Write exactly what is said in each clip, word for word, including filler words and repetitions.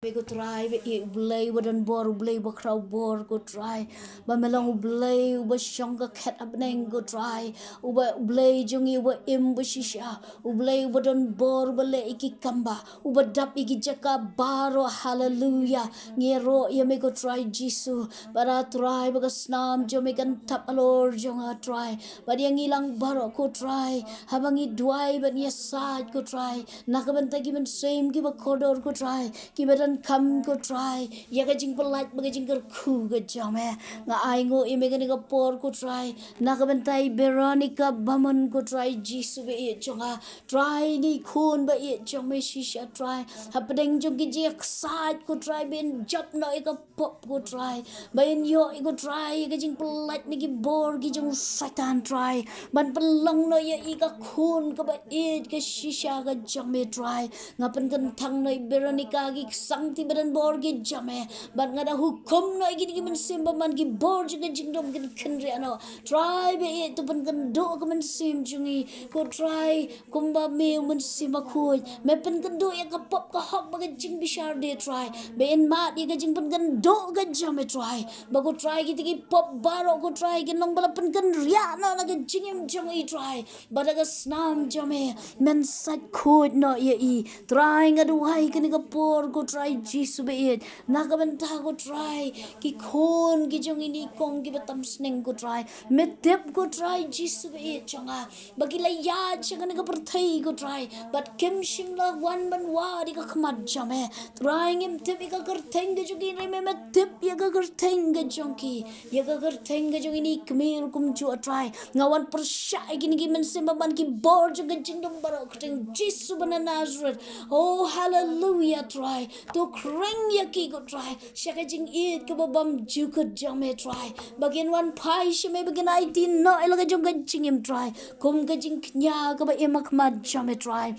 Ba ko Trai ba ïeit, U Blei uba don bor, U Blei uba khraw bor ko Trai. Ba me long U Blei uba shong ka khet ha bneng ko Trai. Uba U Blei jong ngi uba im ba shisha. U Blei uba don bor, uba leh ïa ki kam ba, uba dap ïa ki jaka baroh. Haleluya. Ngi ïaroh ïa me ko Trai Jisu. Bad ah Trai ba ka snam jong me kan tap halor jong nga Trai. Bad ïa ngi lang baroh ko Trai. Haba ngi duwai bad ngi ïasaid ko Trai, na ka bynta ki mynsiem kiba kordor ko Trai, kiba donkam ko Trai ïa ka jingpyllait bad ka jingkyrkhu ka jong me. Nga ainguh ïa me kane ka por ko Trai, na ka bynta i Veronica Bamon ko Trai Jisu ba ïeit jong nga. Trai, ine i khun ba ïeit jong me shisha Trai. Hapdeng jong ki jingïaksaid ko Trai, ba in jop noh ïa ka pop ko Trai. Ba in ïoh ïa ko Trai ïa ka jingpyllait na ki bor ki jong u Satan Trai. Ban pynlong noh ïa i ka khun kaba ïeit ka shisha ka jong me Trai. Nga pynkyntang noh i Veronica, ki sangti ba don bor ki jong me. Bad nga da hukum noh ïa kine ki mynsiem bymman, ki bor jong ka jingdum kin kynriah noh. Trai ba ïeit, to pynkynduh ka mynsiem jong i ko Trai. Kumba me u Mynsiem Bakhuid, me pynkynduh ïa ka pop, ka hok bad ka jingbishar de Trai. Ba in mad ïa ka jingpynkynduh ka jong me Trai. Ba ko Trai kita ki pop baroh ko Trai kin long ba la pynkynriah noh na ka jingim jong i Trai. Bad da ka snam jong me men sait khuid noh ïa i. Trai, nga duwai kane ka por ko Trai Jisu ba ïeit, na ka bynta ko Trai ki khun ki jong ine i kong kiba tam sneng ko Trai. Me tip ko Trai Jisu ba ïeit jong nga, ba ki la ïaid sha kane ka pyrthei ko Trai, bad kim shym la wan ban wad ïa ka khmat jong me. Trai, ngim tip ïa ka kyrteng ka jong ki, hynrei me, me tip ïa ka kyrteng ka jong ki. Ïa ka kyrteng ka jong ine i kmie rukom jong nga Trai, nga wan pyrshah ïa kine ki mynsiem bymman, ki bor jong ka jingdum baroh ha ka kyrteng Jisu ba na Nasareth. Oh, haleluya Trai. To khring ïa ki ko Trai sha ka jingïeit kaba bymjukut jong me Trai. Ba kin wan phai sha me, ba kin aiti noh ïa la ka jong ka jingim Trai, kum ka jingkñia kaba im ha khmat jong me Trai.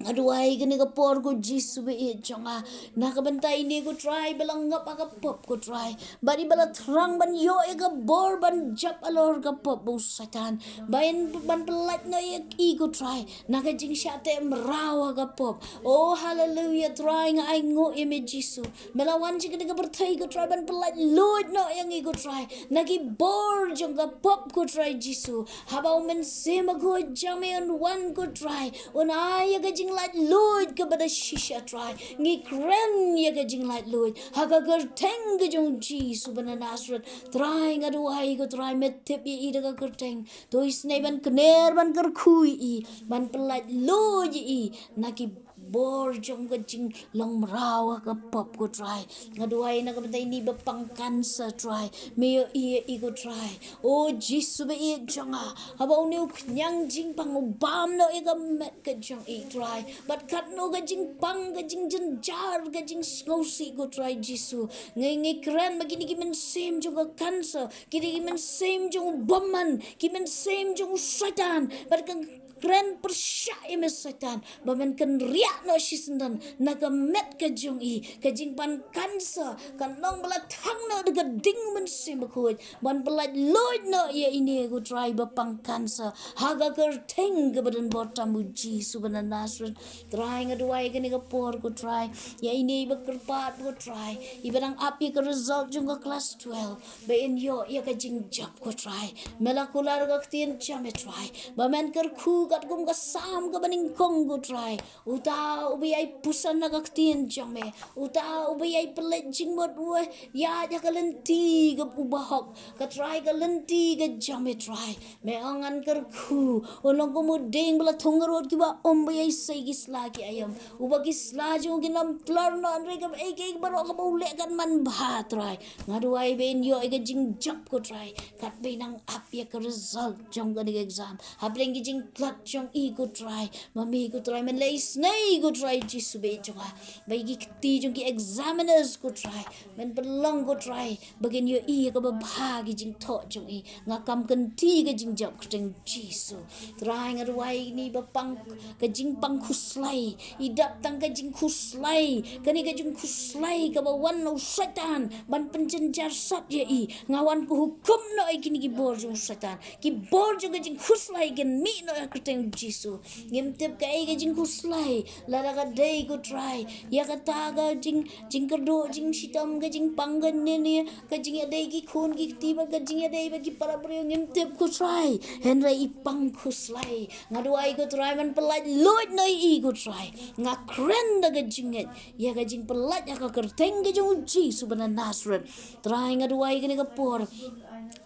Nga duwai kane ka por ko Jisu ba ïeit jong nga, na ka bynta ine ko Trai ba la ngop ha ka pop ko Trai. Bad i ba la thrang ban ïoh ïa ka bor ban jop halor ka pop bad u Satan. Ba in ban pyllait noh ïa i ko Trai na ka jingshah teh mraw ha ka pop. Oh, haleluya Trai, nga ainguh ïa me Jisu. Me la wan sha kane ka pyrthei ko Trai ban pyllait luid noh ïa ngi ko Trai na ki bor jong ka pop ko Trai Jisu. Haba u Mynsiem Bakhuid jong me un wan ko Trai, un ai ïa ka jinglait luid kaba da shisha Trai. Ngi kren ïa ka jinglait luid ha ka kyrteng ka jong Jisu ba na Nasareth. Trai, nga duwai ko Trai, me tip ïa i da ka kyrteng. To isynei ban kner, ban kyrkhu ïa i, ban pyllait luid ïa i na ki bor jong ka jinglong mraw ha ka pop ko Trai. Nga duwai na ka bynta ine i ba pang cancer Trai, me ïohi ïa i ko Trai. Oh Jisu ba ïeit jong nga, haba une u khñiang jingpang u bam noh ïa ka met ka jong i Trai, bad katno ka jingpang, ka jingjynjar, ka jingsngewsih ko Trai Jisu. Ngi, ngi kren ba kine ki mynsiem jong ka cancer, kine ki mynsiem jong u bymman, ki mynsiem jong u Satan, bad ka kren pyrshah ïa me Satan, ba men kynriah noh shisyndon na ka met ka jong i. Ka jingpang cancer kan long ba la thang noh da ka ding u Mynsiem Bakhuid ban pyllait luid noh ïa ine ko Trai ba pang cancer ha ka kyrteng kaba don bor tam u Jisu ba na Nasareth. Trai, nga duwai kane ka por ko Trai ïa ine i ba kyrpad ko Trai, i ba dang ap ïa ka result jong ka class twelve, ba in ïoh ïa ka jingjop ko Trai. Me la kular ka ktien jong me Trai, ba men kyrkhu katkum ka Salm kaba nyngkong ko Trai. Uta uba ïai puson na ka ktien jong me, uta uba ïai pynleit jingmut, u ïaid ha ka lynti kaba hok, ka Trai, ka lynti ka jong me Trai. Me ong, ngan kyrkhu, un long kum u dieng ba la thung harud kiba um, ba ïai sei ki sla ki aïom, uba ki sla jong u kin ym tlor noh, hynrei kaba ei kaei baroh kaba u leh kan manbha Trai. Nga duwai ba in ïoh ïa ka jingjop ko Trai, katba i nang ap ïa ka result jong kane ka exam. Hapdeng ki jingtlot jong i ko Trai, ma me ko Trai men leh isynei ko Trai Jisu ba ïeit jong nga, ba ïa ki kti jong ki examiners ko Trai men pynlong ko Trai ba kin ïohi ïa kaba bha ki jingthoh jong i. Nga kam kynti ka jingjop ha ka kyrteng Jisu. Trai, nga duwai ine i ba pang ka jingpang khuslai, i dap tang ka jingkhuslai, kane ka jingkhuslai kaba wan na u Satan ban pynjynjar sat ïa i. Nga wan ka hukum noh ïa kine ki bor jong u Satan, ki bor jong ka jingkhuslai kin mih noh ha ka kyrteng Jisu. Ngim tip kaei ka jingkhuslai lada ka dei, ko Trai, ïa kata ka jing, jingkyrduh, jingshitom, ka jingpang, ka nene, ka jingïadei ki khun ki kti bad ka jingïadei bad ki para briew, ngim tip, ko Trai. Hynrei i pang khuslai. Nga duwai, ko Trai, ban pyllait luid noh ïa i, ko Trai. Nga kren da ka jingngeit ïa ka jingpyllait ha ka kyrteng ka jong u Jisu ba na Nasareth. Trai, nga duwai kane ka por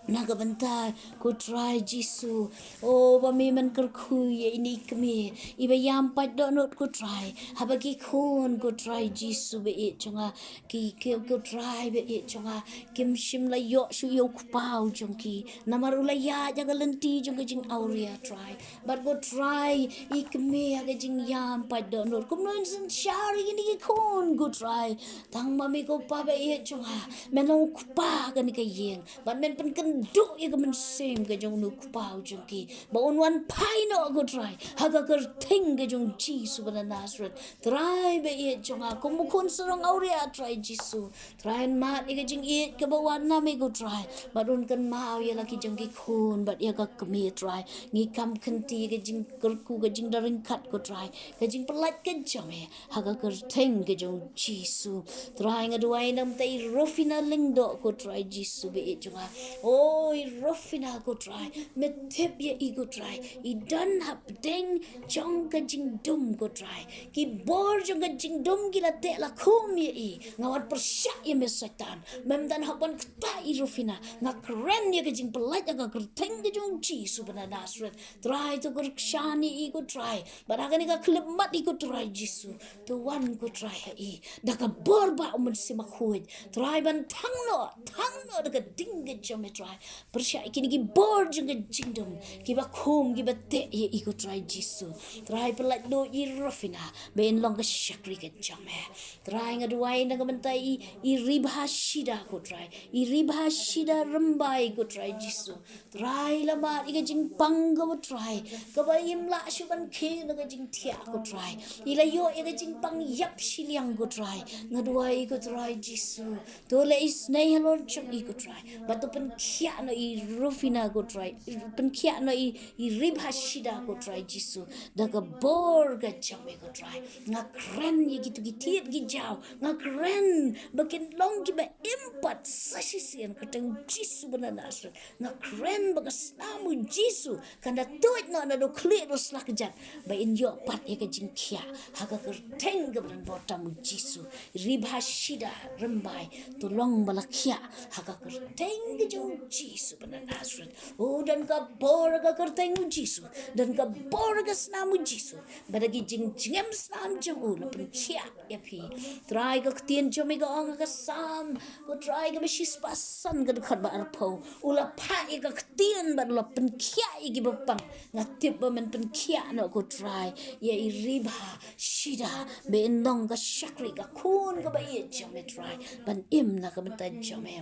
na ka bynta, ko Trai Jisu. O, ba me men kyrkhu ïa ine i kmie iba ïam pat dohnud, ko Trai. Haba ki khun, ko Trai Jisu ba ïeit jong nga, ki, ki, ko Trai ba ïeit jong nga, kim shym la ïoh shuh ïa u kpa u jong ki. Namar u la ïaid ha ka lynti jong ka jingawria, Trai. Bad, ko Trai, i kmie ha ka jingïam pat dohnud. Kumno yn synshar ïa kine ki khun, ko Trai. Tang ma me, ko Pa ba ïeit jong nga, men long u kpa kane ka ïing. Bad men pynkynduh ïa ka mynsiem ka jong une u kpa u jong ki, ba un wan phai noh, ko Trai, ha ka kyrteng ka jong u Jisu ba na Nasareth. Trai ba ïeit jong nga, kum u khun sarong awria, Trai Jisu. Trai, mad ïa ka jingïeit kaba wan na me, ko Trai. Bad un kynmaw ïa la ki jong ki khun bad ïa ka kmie, Trai. Ngi kham kynti ïa ka jingkyrkhu, ka jingdon ryngkat, ko Trai, ka jingpyllait ka jong me ha ka kyrteng ka jong u Jisu. Trai, nga duwai na ka bynta i Rufina Lyngdoh, ko Trai Jisu ba ïeit jong nga. O, i Rufina, ko Trai, me tip ïa i, ko Trai. I don hapdeng jong ka jingdum, ko Trai. Ki bor jong ka jingdum ki la teh la khum ïa i. Nga wan pyrshah ïa me, Soitan. Mem don hok ban ktah ïa i Rufina. Nga kren ïa ka jingpyllait ha ka kyrteng ka jong u Jisu ba na Nasareth. Trai, to kyrshan ïa i, ko Trai. Bad ha kane ka khyllipmat i, ko Trai Jisu, to wan, ko Trai, ha i da ka bor ba u Mynsiem Bakhuid. Trai, ban thang noh, thang noh da ka ding ka jong me, Trai. Pyrshah ïa kine ki bor jong ka jingdum kiba khum, kiba teh ïa i, ko Trai Jisu. Trai, pyllait luid ïa i Rufina ba in long ka shakri ka jong me. Trai, nga duwai na ka bynta i, i Ribha Shida, ko Trai. I Ribha Shida Rymbai, ko Trai Jisu. Trai, la mad ïa ka jingpang kaba, Trai, kaba im lah shuh ban khie na ka jingthiah, ko Trai. I la ïoh ïa ka jingpang ïap shiliang, ko Trai. Nga duwai, ko Trai Jisu, to leh isynei halor jong i, ko Trai. Bad to pynkhiah noh ïa i Rufina, ko Trai. Pynkhiah noh ïa i, i Ribha Shida, ko Trai Jisu, da ka bor ka jong me, ko Trai. Nga kren ïa kito ki thied ki jaw. Nga kren ba kin long kiba im pat sa shisien ha ka kyrteng u Jisu ba na Nasareth. Nga kren ba ka snam u Jisu kan da tuid noh naduh khlieh haduh sla kjat, ba in ïoh pat ïa ka jingkhiah ha ka kyrteng kaba donbor tam u Jisu. Ribha Shida Rymbai, to long ba la khiah ha ka kyrteng ka jong u Jisu ba na Nasareth. O, don ka bor ha ka kyrteng u Jisu. Don ka bor ha ka snam u Jisu. Ba da ki jingjngem snam jong u la pynkhiah ïa phi. Trai, ka ktien jong me ka ong ha ka Salm, ko Trai, kaba shispah san, ka dkhot ba arphew. U la phah ïa ka ktien bad u la pynkhiah ïa kiba pang. Nga tip ba men pynkhiah noh, ko Trai, ïa i Ribha Shida ba in long ka shakri, ka khun kaba ïeit jong me, Trai, ban im na ka bynta jong me.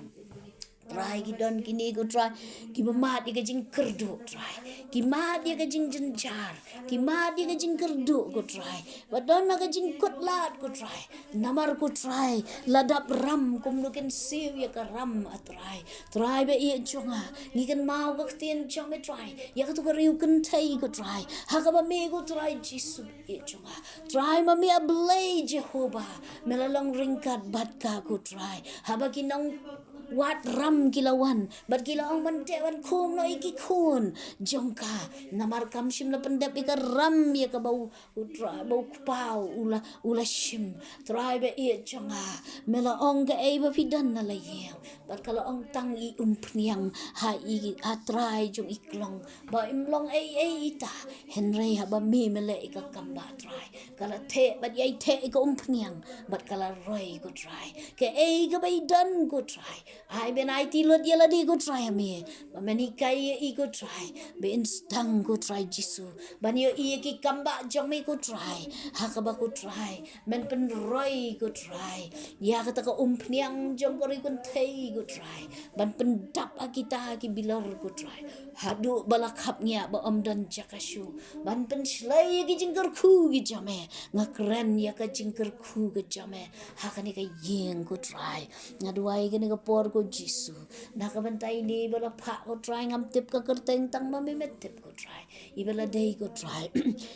Trai, ki don kine, ko Trai, kiba mad ïa ka jingkyrduh, Trai. Ki mad ïa ka jingjynjar. Ki mad ïa ka jingkyrduh, ko Trai. Ba don ha ka jingkut lad, ko Trai. Namar, ko Trai, la dap ram, kumno kin siew ïa ka ram, ah Trai. Trai ba ïeit jong nga, ngi kynmaw ka ktien jong me, Trai, ïa kato ka riew kynthei, ko Trai, ha kaba me, ko Trai Jisu, ïeit jong nga. Trai, ma me, A Blei Jehobah, me la long ryngkat bad ka, ko Trai. Haba ki nong wad ram ki la wan bad ki la ong ban teh ban khum noh ïa ki khun jong ka. Namar kam shym la pyndep ïa ka ram ïa kaba u, u Trai, ba u kpa u la, u la shim. Trai ba ïeit jong nga, me la ong kaei ba phi don na la ïing. Bad ka la ong tang i umphniang ha i, ha trai jong i klong. Ba im long ei ei ita, hynrei haba me me leh ïa ka kam, ah Trai, ka la theh bad ïai theh ïa ka umphniang bad ka la roi, ko Trai. Kaei kaba i don, ko Trai, ai ban aiti lut ïa lade, ko Trai, ha me. Ba men hikai ïa i, ko Trai, ba in sdang, ko Trai Jisu, ban ïohi ïa ki kam, ah, jong me, ko Trai. Ha kaba, ko Trai, men pynroi, ko Trai, ïa kata ka umphniang jong ka riew kynthei, ko Trai, ban pyndap ha kita ki bilor, ko Trai, haduh ba la khapngiah ba ym don jaka shuh, ban pynshlei ïa ki jingkyrkhu ki jong me. Nga kren ïa ka jingkyrkhu ka jong me ha kane ka ïing, ko Trai. Nga duwai kane ka por, ko Jisu, na ka bynta ine ba la phah, ko Trai, ngam tip ka kyrteng, tang ma me me tip, ko Trai. Iba la dei ko Trai.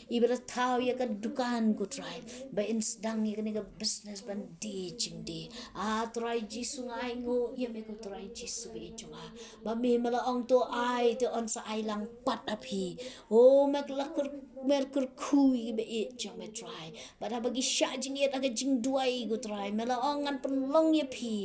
Iba la thaw ïa ka dukan ko Trai. Ba in sdang ïa kane ka business ban die jingdie. A Trai Jisu nga ainguh ïa me ko Trai Jisu ba ïeit jong nga. Ba me me la ong to ai te yn sa ai lang pat ha phi. O me la kyrkhu ïa ba ïeit jong me Trai. Bad haba ki shah jingit ha ka jingduwai ko Trai. Me la ong ngan pynlong ïa phi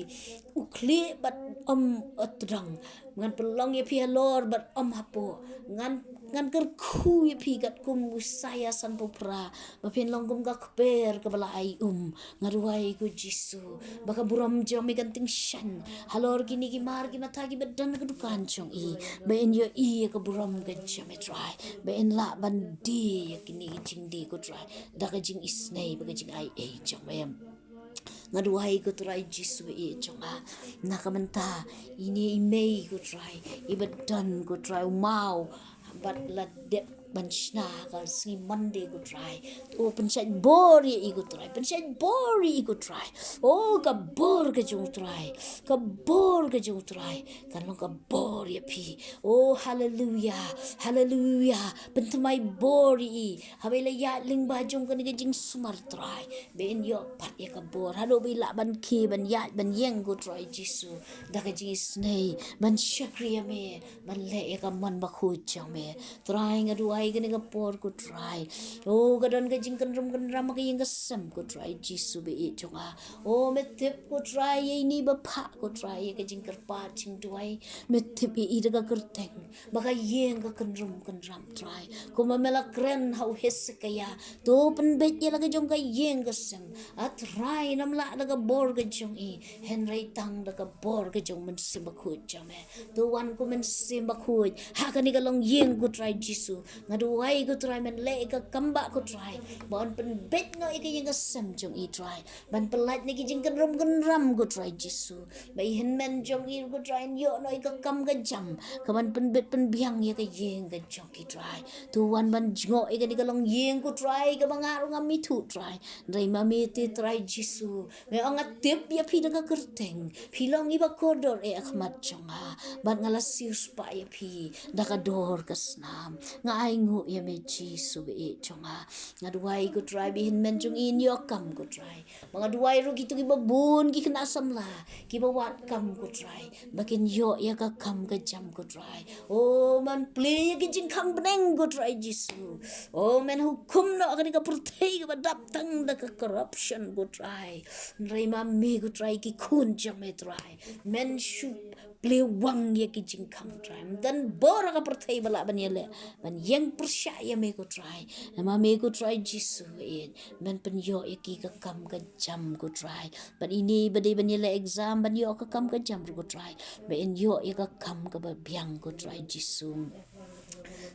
u khlieh bad ym u tdong. Ngan pynlong ïa phi halor bad ym hapoh. Ngan, ngan kyrkhu ïa phi katkum u Isaïah sanphew phra. Ba phin long kum ka kper kaba la ai um. Nga duwai ko Jisu. Ba ka burom jong me kan tyngshaiñ. Halor kine ki mar ki matha kiba don ha ka dukan jong i. Ba in ïohi ïa ka burom ka jong me Trai. Ba in lah ban die ïa kine ki jingdie ko Trai. Da ka jingisynei bad ka jingai ei jong me. Nga duwai ko Trai Jisu ba ïeit jong nga. Na ka mynta ine i mei ko Trai. Iba don ko Trai u maw. Bad la dep ban shna ha ka sngi Monday ko Trai. O pynshait bor ïa i ko Trai. Pynshait bor ïa i ko Trai. O ka bor ka jong Trai. Ka bor ka jong Trai. Kan long ka bor ïa phi. O haleluya. Haleluya. Pynthymmai bor ïa i. Haba i la ïaid lyngba jong kane ka jingsumar Trai. Ba in ïoh pat ïa ka bor. Haduh ba i lah ban khie ban ïaid ban ïeng ko Trai Jisu. Da ka jingisynei ban shakri ïa me. Ban leh ïa ka mon bakhuid jong me. Trai nga duwai kane ka por ko Trai. O ka don ka jingkynrum kynram ha ka ïing ka sem ko Trai Jisu ba ïeit jong nga. O me tip ko Trai ïa ine ba phah ko Trai ïa ka jingkyrpad jingduwai. Me tip ïa i da ka kyrteng. Ba ka ïing ka kynrum kynram Trai. Kumba me la kren ha u Hesekiah. To pynbeit ïa la ka jong ka ïing ka sem. A Trai ym lah da ka bor ka jong i. Hynrei tang da ka bor ka jong u Mynsiem Bakhuid jong me. To wan ko Mynsiem Bakhuid. Ha kane ka longïing ko Trai Jisu. Nga duwai ko Trai men leh ïa ka kam ba ko Trai. Ba yn pynbeit noh ïa ka ïing ka sem jong i Trai. Ban pyllait na ki jingkynrum kynram ko Trai Jisu. Ba i hynmen jong i ko Trai yn ïoh noh ïa ka kam ka jam. Ka ban pynbeit pynbiang ïa ka ïing ka jong ki Trai. To wan ban jngoh ïa kane ka longïing ko Trai kaba nga ruh ngam ithuh Trai. Hynrei ma me te Trai Jisu. Me ong nga tip ïa phi da ka kyrteng. Phi long iba kordor eh ha khmat jong nga. Bad nga la siewspah ïa phi. Da ka dor ka snam. Nga ainguh ïa me Jisu ba ïeit jong nga. Nga duwai ko Trai ba i hynmen jong i yn ïoh kam ko Trai. Ba nga duwai ruh kito kiba bun ki khynnah samla. Kiba wad kam ko Trai. Ba kin ïoh ïa ka kam ka jam ko Trai. O men plie ïa ki jingkhang bneng ko Trai Jisu. O men hukum noh kane ka pyrthei kaba dap tang da ka corruption ko Trai. Hynrei ma me ko Trai ki khun jong me Trai. Men shu plie wang ïa ki jingkhang Trai. Ym don bor ha ka pyrthei ba lah ban ïaleh. Ban ïeng pyrshah ïa me ko Trai. Ma me ko Trai Jisu ïeit. Men pynïoh ïa ki ka kam ka jam ko Trai. Bad ine ba dei ban ïaleh exam ban ïoh ka kam ka jam ruh ko Trai. Ba in ïoh ïa ka kam kaba biang ko Trai Jisu.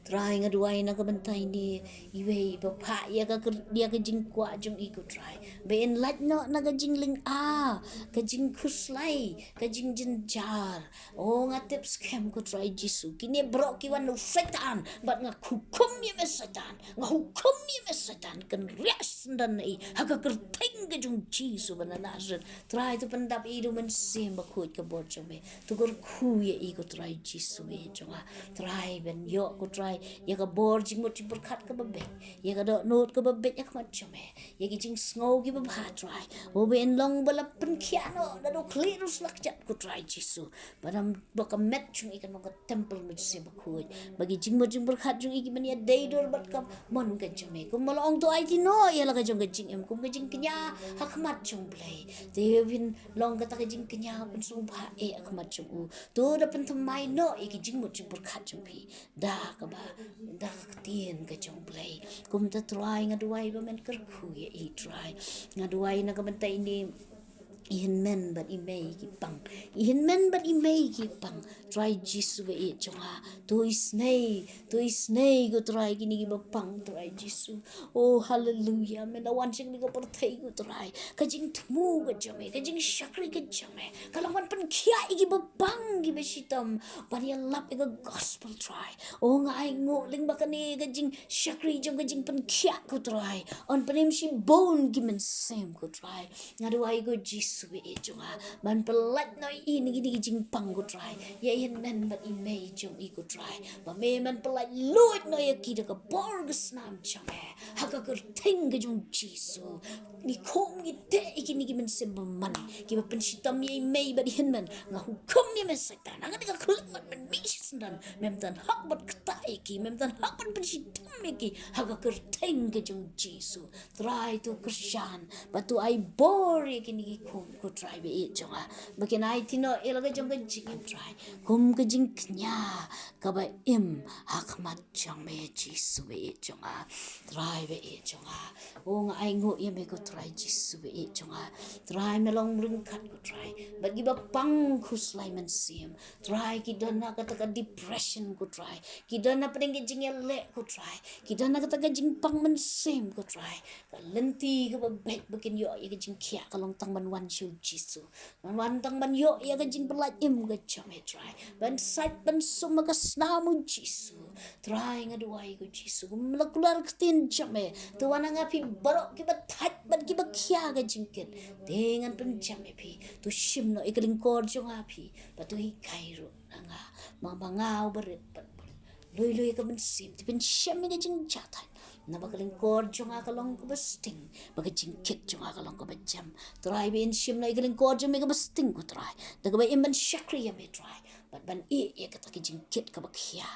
Trai nga duwai na ka bynta ine iwei ba phah ïa ka kyrdia ka jingkwah jong i ko Trai. Ba in lait noh na ka jinglynga, ka jingkhuslai, ka jingjynjar. O nga tip skhem ko Trai Jisu. Kine baroh ki wan na u Soitan. Bad nga hukum ïa me Soitan. Nga hukum ïa me Soitan. Kynriah syndon na i. Ha ka kyrteng ka jong Jisu ba na Nasareth. Trai to pyndap i da u Mynsiem Bakhuid ka bor jong me. To kyrkhu ïa i ko Trai Jisu ba ïeit jong nga. Trai ban ïoh ko Trai. Ïa ka bor jingmut jingpyrkhat kaba beit. Ïa ka dohnud kaba beit ha khmat jong me. Ïa ki jingsngew kiba bha Trai. O ba in long ba la pynkhiah noh. Da u khlieh u slak jat ko Trai Jisu. Ba dang ba ka met jong i kan long ka templ Mynsiem Bakhuid. Ba ki jingmut jingpyrkhat jong i ki ban ïadei dur bad ka mon ka jong me. Kum ba la ong to aiti noh ïa la ka jong ka jingim kum ka jingkñia ha khmat jong Blei. Te ïa phin long kata ka jingkñia pynsngewbha eh ha khmat jong u. To da pynthymmai noh ïa ki jingmut jingpyrkhat jong phi. Da kaba da ka ktien ka jong Blei. Kumta Trai nga duwai ba men kyrkhu ïa i Trai. Nga duwai na ka bynta ine i hynmen bad i mei ki pang. I hynmen bad i mei ki pang. Trai Jisu ba ïeit jong nga. To isynei, to isynei ko Trai kine kiba pang Trai Jisu. O haleluya. Me la wan sha kane ka pyrthei ko Trai. Ka jingthmu ka jong me, ka jingshakri ka jong me. Ka la wan pynkhiah ïa kiba pang kiba shitom. Ban ïalap ïa ka gospel Trai. O nga ainguh lyngba kane ka jingshakri jong ka jingpynkhiah ko Trai. Yn pynim shibun ki mynsiem ko Trai. Nga duwai ko Jisu. Jisu ba ïeit jong nga, ban pyllait noh ïa i na kine ki jingpang ko Trai, ïa i hynmen bad i mei jong i ko Trai, ba me men pyllait luid noh ïa ki da ka bor ka snam jong me ha ka kyrteng ka jong Jisu. Ngi khum ngi teh ïa kine ki mynsiem bymman kiba pynshitom ïa i mei bad i hynmen. Nga hukum ïa me Soitan, ha kane ka khyllipmat men mih shisyndon. Mem don hok ban ktah ïa ki, mem don hok ban pynshitom ïa ki ha ka kyrteng ka jong Jisu. Trai to kyrshan bad to ai bor ïa kine ki khum ko Trai ba ïeit jong nga, ba kin aiti noh ïa la ka jong ka jingim Trai, kum ka jingkñia kaba im ha khmat jong me Jisu ba ïeit jong nga. Trai ba ïeit jong nga, o nga ainguh ïa me ko Trai Jisu ba ïeit jong nga. Trai me long ryngkat ko Trai bad kiba pang khuslai mynsiem. Trai ki don ha kata ka depression ko Trai, ki don hapdeng ka jingïaleh ko Trai, ki don ha kata ka jingpang mynsiem ko Trai. Ka lynti kaba beit ba kin ïoh ïa ka jingkhiah ka long tang ban wan sha u Jisu, ban wan tang ban ïoh ïa ka jingpyllait im ka jong me Trai, ban sait ban sum ha ka snam u Jisu. Trai nga duwai ko Jisu, kum la kular ktien jong me, to wan ha nga phi baroh kiba thait bad kiba khia ka jingkit, te ngan pynjem ïa phi. To shim noh ïa ka lyngkor jong nga phi, bad to hikai ruh na nga, ma ma nga uba rit bad uba lui lui ïa ka mynsiem, to pynshem ïa ka jingjahthait. Naba ka lyngkor jong nga ka long kaba sting, ba ka jingkit jong nga ka long kaba jem. Trai ba yn shim noh ïa ka lyngkor jong me kaba sting ko Trai, da kaba im ban shakri ïa me Trai, bad ban ïeh ïa kata ka jingkit kaba khia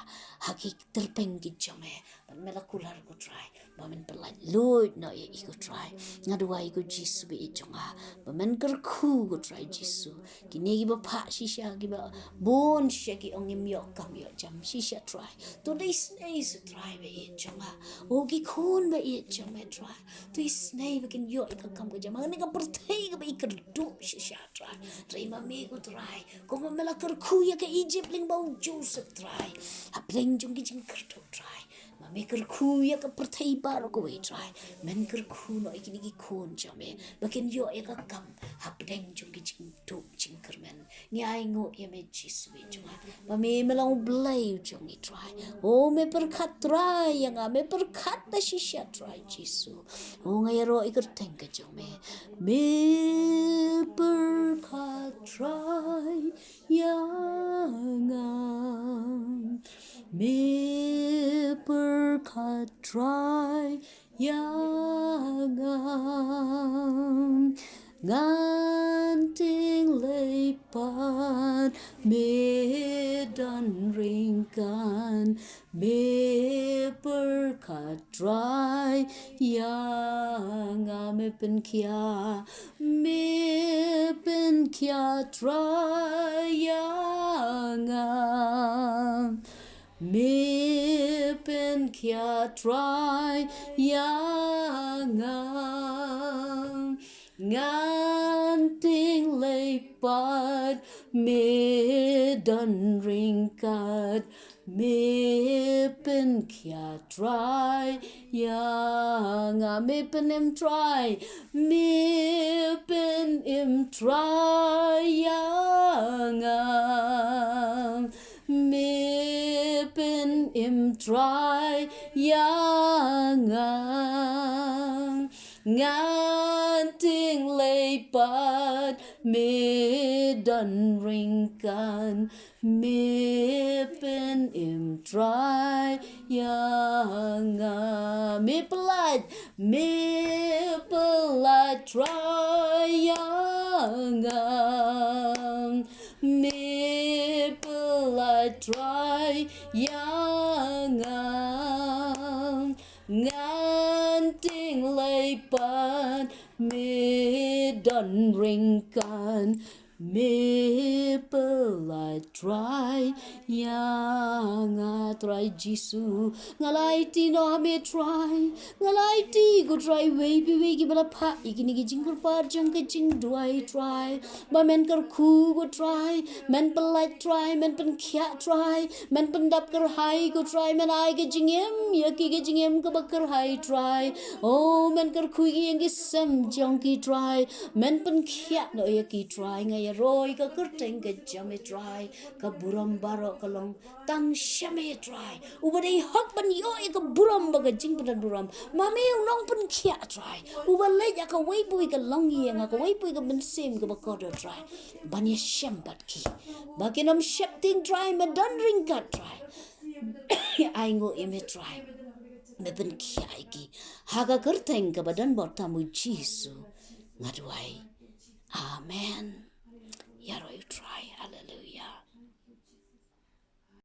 ha ki tyrpeng ki jong me. Bad me la kular ko Trai ba men pyllait luid noh ïa i ko Trai. Nga duwai ko Jisu ba ïeit jong nga, ba men kyrkhu ko Trai Jisu. Kine kiba phah shisha, kiba bun shisha ki ong ngim ïoh kam ïoh jam shisha Trai, to da isynei seh Trai ba ïeit jong nga. O ki khun ba ïeit jong me Trai, to isynei ba kin ïoh ïa ka kam ka jam ha kane ka pyrthei kaba i kyrduh shisha Trai. Trai ma me ko Trai, kumba me la kyrkhu ïa ka Egypt lyngba u Joseph Trai, hapdeng jong ki jingkyrduh Trai, ma me kyrkhu ïa ka pyrthei baroh kawei Trai. Men kyrkhu noh ïa kine ki khun jong me ba kin ïoh ïa ka kam hapdeng jong ki jingduh jingkyrmen. Ngi ainguh ïa me Jisu ba ïeit jong nga, ba me me long u Blei u jong ngi Trai. O me pyrkhat Trai ïa nga, me pyrkhat da shisha Trai Jisu. O nga ïaroh ïa ka kyrteng ka jong me, me pyrkhat Trai ïa nga, me pyrkhat Trai ïa nga. Ngan tieng leit pat, me don ryngkat, me pyrkhat Trai ïa nga, me pynkhia, me pynkhia Trai ïa nga. Me pynkhia Trai ïa nga. Ngan tieng leit pat, me don ryngkat, me pynkhia Trai ïa nga, me pynim Trai, me pynim Trai ïa nga. Me pynim Trai ïa nga. Ngan tieng leit pat, me don ryngkat, me pynim Trai ïa nga. Me pyllait, me pyllait Trai ïa nga. Me pyllait Trai ïa nga. Ngan tieng leit pat, me don ryngkat, me pyllait Trai ïa nga. Trai Jisu, nga la aiti noh ha me Trai. Nga la aiti ko Trai, wei pa wei kiba la phah ïa kine ki jingkyrpad jong ka jingduwai Trai, ba men kyrkhu ko Trai, men pyllait Trai, men pynkhiah Trai, men pyndap kyrhai ko Trai, men ai ka jingim ïa ki, ka jingim kaba kyrhai Trai. O men kyrkhu ïa ki ïing ki sem jong ki Trai, men pynkhiah noh ïa ki Trai. Nga ïa Roi ka kyrteng ka jam e Trai, ka burom baroh ka long tang sha me Trai. Uba dei hok ban ïoh ïa ka burom bad ka jingpyndonburom. Ma me u nongpynkhiah Trai. Uba leit ïa kawei pa kawei ka longïing, ïa kawei pa kawei ka mynsiem kaba kordor Trai. Ban ïashem bad ki. Ba kin ym sheptieng Trai, me don ryngkat Trai. Ai nguh ïa me Trai. Me pynkhiah ïa ki. Ha ka kyrteng kaba don bor tam u Jisu. Nga duwai. Amen.